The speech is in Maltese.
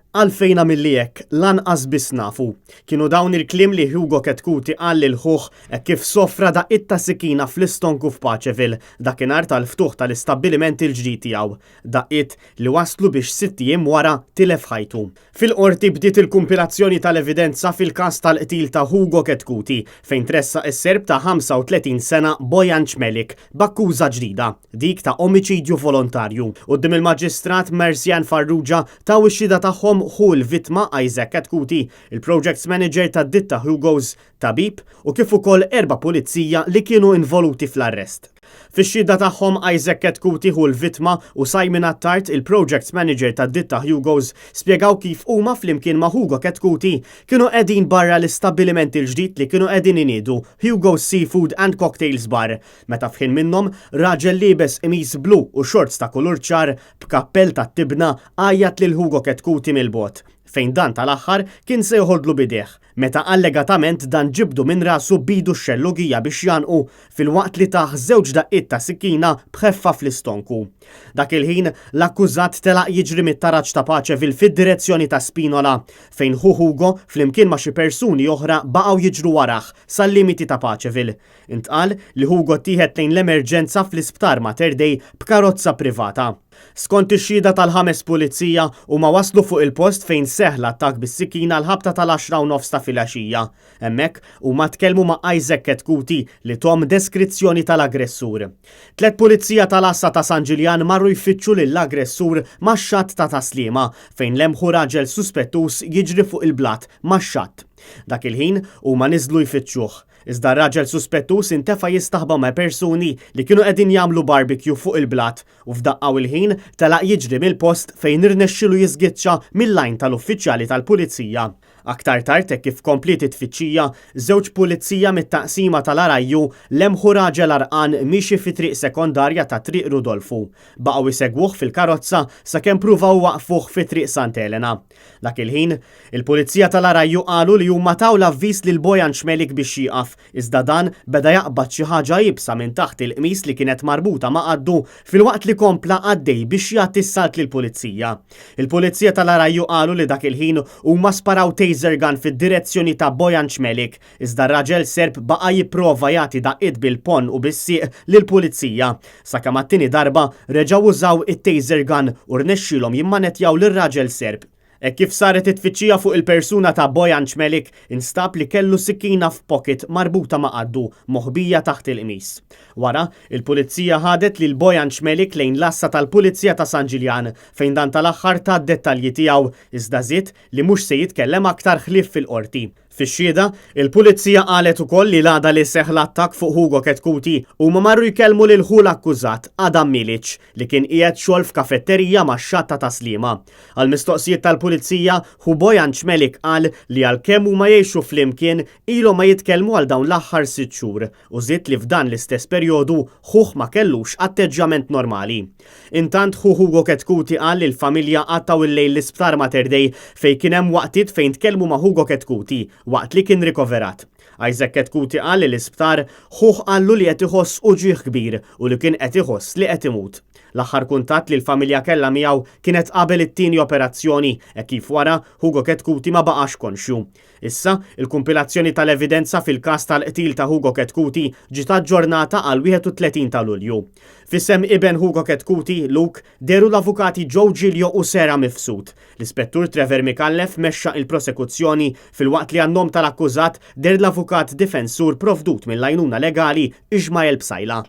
Għalfejn għamilli hekk, lanqas biss nafu. Kienu dawn il-kliem li Hugo Chetcuti qal lil ħuh hekk kif sofra daqqiet ta' sikkina fl-istonku f'Paceville dakinhar tal-ftuħ tal-istabbiliment il-ġdid tiegħu. Daqqiet li wasslu biex sitt ijiem wara tilef ħajtu. Fil-Qorti bdiet il-kumpilazzjoni tal-evidenza fil-każ tal-qtil ta' Hugo Chetcuti fejn tressaq is-Serb ta' 35 sena Bojan Cmelik b'akkuża ġdida, dik ta' omiċidju volontarju. Quddiem il-Maġistrat Mercian Farrugia Taw ix-xhieda tagħhom ħu l-vittma Isaac Chetcuti, il-Projects Manager tad-ditta Hugo's, tabib, u kif ukoll erba' pulizija li kienu involuti fl-arrest. Fix-xhieda tagħhom Isaac Chetcuti, ħu l-vittma, u Simon Attard, il-Projects Manager tad-ditta Hugo's, spjegaw kif huma flimkien ma' Hugo Chetcuti kienu qegħdin barra l-istabbiliment il-ġdid li kienu qegħdin iniedu, Hugo's Seafood and Cocktails Bar, meta f'ħin minnhom raġel liebes qmis blu u shorts ta' kulur ċar b'kappell tat-tibna għajjat lil Hugo Chetcuti mill-bogħod, fejn dan tal-aħħar kien se joħodlu b'idejh, meta allegatament dan ġibdu minn rasu b'idu x-xellugija biex jgħannqu filwaqt li tah żewġ daqqiet ta' sikkina b'ħeffa fl-istonku. Dak il-ħin, l-akkużat telaq jiġri mit-taraġ ta' Paceville fid-direzzjoni ta' Spinola, fejn ħu Hugo flimkien ma' xi persuni oħra baqgħu jiġru warah sal-limiti ta' Paceville. Intqal li Hugo ttieħed lejn l-emerġenza fl-Isptar Mater Dei b'karozza privata. Skont ix-xhieda tal-ħames pulizija, huma waslu fuq il-post fejn seħħ l-attakk bis-sikkina għall-ħabta tal-għaxra u nofs ta' filgħaxija. Hemmhekk, huma tkellmu ma' Isaac Chetcuti li thom deskrizzjoni tal-aggressur. Tliet pulizija tal-għassa ta' San Ġiljan marru jfittxu lill-aggressur max-xatt ta' Tas-Sliema fejn lemħu raġel suspettuż jiġri fuq il-blat max-xatt. Dak il-ħin, huma niżlu jfittxuh. Iżda r-raġel suspettuż intefa' jistaħba ma' persuni li kienu qegħdin jagħmlu barbecue fuq il-blat u f'daqqa u l-ħin telaq jiġri mill-post fejn irnexxielu jiżgiċċa mill-għajn tal-uffiċjali tal-Pulizija. Aktar tard hekk kif kompliet it-tfittxija, żewġ pulizija mit-taqsima tal-RIU lemħu raġel għarqan miexi fi triq sekondarja ta' Triq Rudolfu. Baqgħu jsegwuh fil-karozza sakemm pruvaw iwaqqfuh fi Triq Sant'Elena. Dak il-ħin, il-Pulizija tal-RIU qalu li huma taw l-avviż lil Bojan Cmelik biex jieqaf, iżda dan beda jaqbad xi ħaġa iebsa minn taħt il-qmis li kienet marbuta ma' qaddu filwaqt li kompla għaddej biex jagħti s-salt lill-Pulizija. Il-Pulizija tal-RIU qalu li dak il-ħin huma sparaw taser gun fid-direzzjoni ta' Bojan Cmelik, Iżda r-raġel Serb baqa' jipprova jagħti daqqiet bil-ponn u bis-sieq lill-pulizija, sakemm għat-tieni darba reġgħu użaw it-taser gun u rnexxielhom jimmanettjaw lir-raġel Serb. Hekk kif saret it-tfittxija fuq il-persuna ta' Bojan Cmelik, instab li kellu sikkina f'pocket marbuta ma' qaddu, moħbija taħt il-qmis. Wara, il-Pulizija ħadet lil Bojan Cmelik lejn l-għassa tal-Pulizija ta' San Ġiljan, fejn dan tal-aħħar ta d-dettalji tiegħu, iżda żied li mhux se jitkellem aktar ħlief fil-Qorti. Fix-xhieda, il-Pulizija qalet ukoll li l-għada li seħħ l-attakk fuq Hugo Chetcuti, huma marru jkellmu lil ħu l-akkużat, Adam Milic, li kien qiegħed xogħol f'kafetterija max-xatt ta' Tas-Sliema. Għall-mistoqsijiet tal-Pulizija, ħu Bojan Cmelik qal li għalkemm huma jgħixu flimkien, ilhom ma jitkellmu għal dawn l-aħħar sitt xhur u żied li f'dan l-istess perjodu ħuh ma kellux atteġġjament normali. Intant ħu Hugo Chetcuti qal li l-familja qattgħu l-lejl l-Isptar Mater Dei fejn kien hemm waqtiet fejn tkellmu ma' Hugo Chetcuti waqt li kien rikoverat. Isaac Chetcuti qal li l-isptar ħuh qallu li qed iħoss uġigħ kbir u li kien qed iħoss li qed imut. L-aħħar kuntatt li l-familja kellha miegħu kienet qabel it-tieni operazzjoni hekk kif wara Hugo Chetcuti ma baqax konxju. Issa, il-kumpilazzjoni tal-evidenza fil-każ tal-qtil ta' Hugo Chetcuti ġiet aġġornata għall-31 ta' Lulju. F'isem iben Hugo Chetcuti, Luke, dehru l-avukati Joe Giglio u Sarah Mifsud. L-Ispettur Trevor Micallef mexxa il-prosekuzzjoni filwaqt li għan-nom tal-akkużat deher l-avukat difensur provdut mill-għajnuna legali Ishmael Psaila.